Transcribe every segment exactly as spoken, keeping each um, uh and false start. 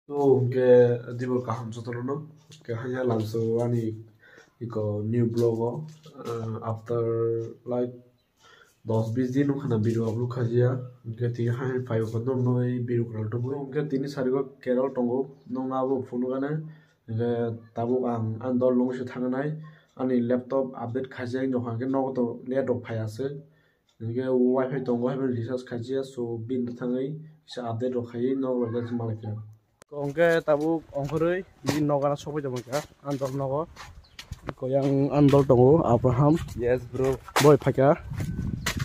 To, hwnkhe dibo kaham jotono no. Hwnkhe hanya lamso ani iko new vlog o, ah, after, like, dos bis din wngkha na video upload khajiya. Hwnkhe tini hai phai wngkha norno video kwtal tubui. Hwnkhe tini sarigo Kerala tongo, nokno abo phunukgani. Hwnkhe tabuk ang ani dol nungwi se thangnai. Ani laptop update khaijak, nokha hwnkhe nogo to net rok phaiya se. Hwnkhe wifi tongo, hai recharge khaijak, so bini thangwi kisa update rok khaiwi nok rok malai kha. Hwnkhe tabuk ongkhorwi bini nok gana sokbai tongkha, andol nogo. Koyang andol tongo, Abraham. Yes, bro. Boi phaikha.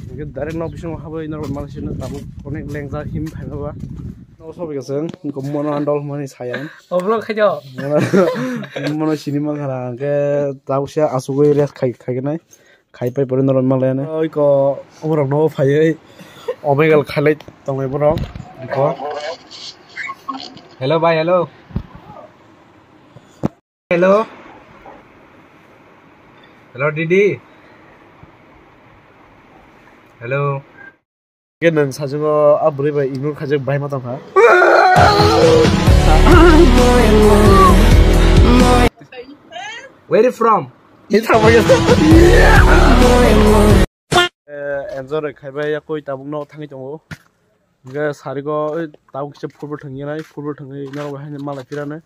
Hwnkhe direct nok bisingo habwi norok malai sino tabuk onek lengja him phaima ba. Nok sokbai kha chwng, hwnkhe mono andol hwnmani saya. O vlog khaijak. Mono, mono sini mankha na, hwnkhe tabuk se asugwi rest khai, khaignai. Khai pai pore norok malai ani. Oi ko, omorok no phaiwi Omegle khailai tongnai borok. Iko. Hello, bhai, hello. Hello. Hello, didi. Hello. Ke nang sajungo a bwrwi bai ignore khaijak bai ma tongkha. Where you from? Ni thangbai. Eh, enjoy rok khaibai ya koi tabuk no thangwi tongo. Hwnkhe sarigo oi tabuk kisa football thwngwi nai, football thwngwi norok bai haino malai phirano.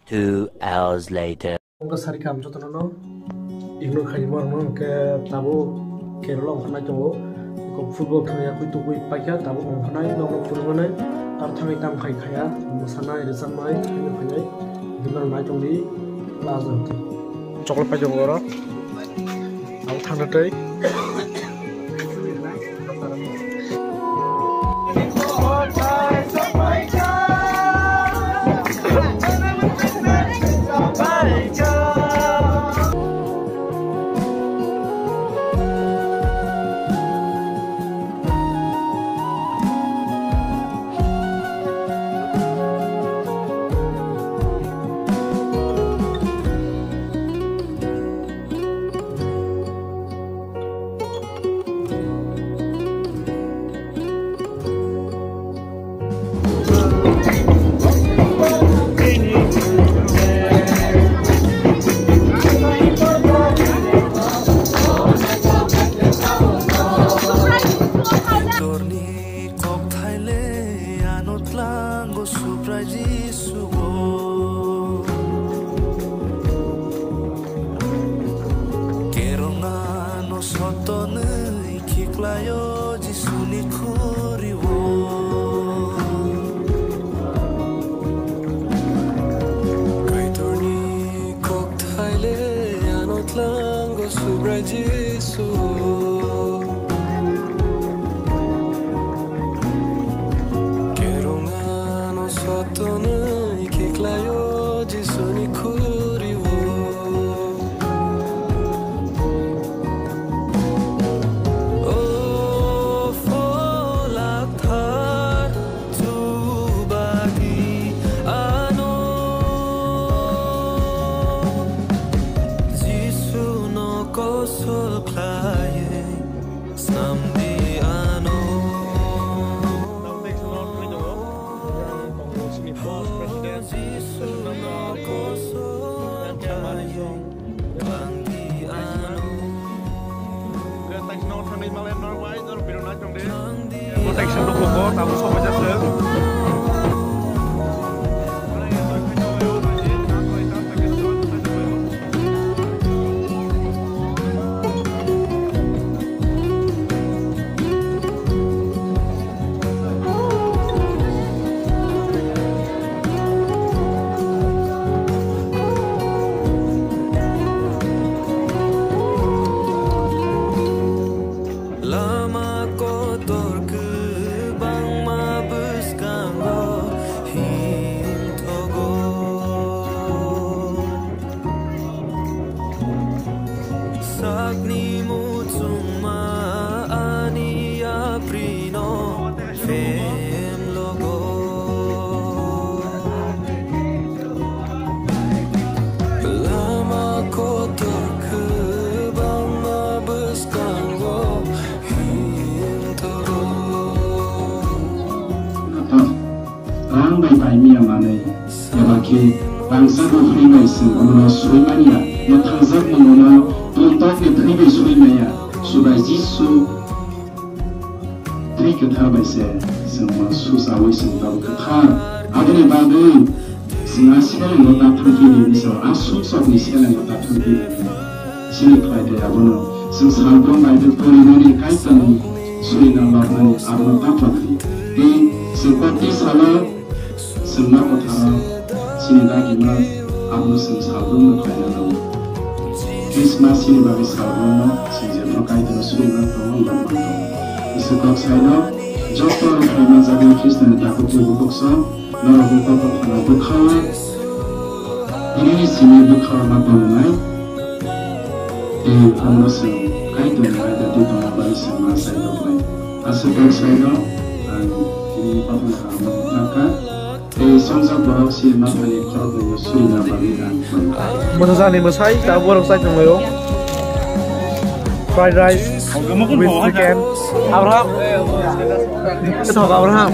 Two hours later. Hwnkhe sari kaham jotono no ignore khaijak ma rwno hwnkhe tabuk Kerala wngkha nai tongo. Iko football thwngwi yakwi tubui paikha tabuk wngkha nai nokno phunuknai. Tar thangwi tam khai khaya mwsanai rwchapnai khainai phainai. Bini nai tongdi class rok. Chocolate pai tongo oro. Ang thangna tei. Kok thaile ano tlango Subrai Jisuo. Kerongano sotonwi khiklaio Jisuni khurio. Kaitorni kok thaile ano tlango Subrai Jisu. Kerongano sotonwi khiklaio Jisuni khurio. O phola thar chubadi ano Jisuno kosol khlaiwi Snamdi ano. Lama kotor kwbangma Eba khe rangchak rwphri bai chwng omono swi man ya, mwthangjak mwngono tongtokni thwi bai swi man ya, Chubai Jisu twi kwthar bai se chwngno suchaui chwng tabuk kwthar. Aboni bagwi chwng a selengo ta thangkhe di, Isor a sumsokni selengo ta thangkhe di. Chini khlai tei abono chwng salbrum Bible porinani Kaitorni surina lobnani abono ta phatri. Tei chwng kokti salo chwngma kwtharo chini dagima abono chwng salbrumno khlaina nango. Christmas chini bagwi salbrumno chwng jephru Kaitorno surina tongo, lobna tongo. Iswk kok saino joto rwphai manjaknai Khristoni takhuk tei bukhuk song norokni kotor phano bwkhaui, tinini simi bwkha ma tongnai. Tei omo chwng Kaitorni aida tei tongma bai chwng ma sai tongmai. Aswk kok saino ang tini kotor phano tangkha. Tei songjak borok si mathani khoroknwi no surina bagwi ang khlai. Mwsajani mwsai ta borok chai tonglaio. Fried rice with chicken. Abraham. Ito Abraham.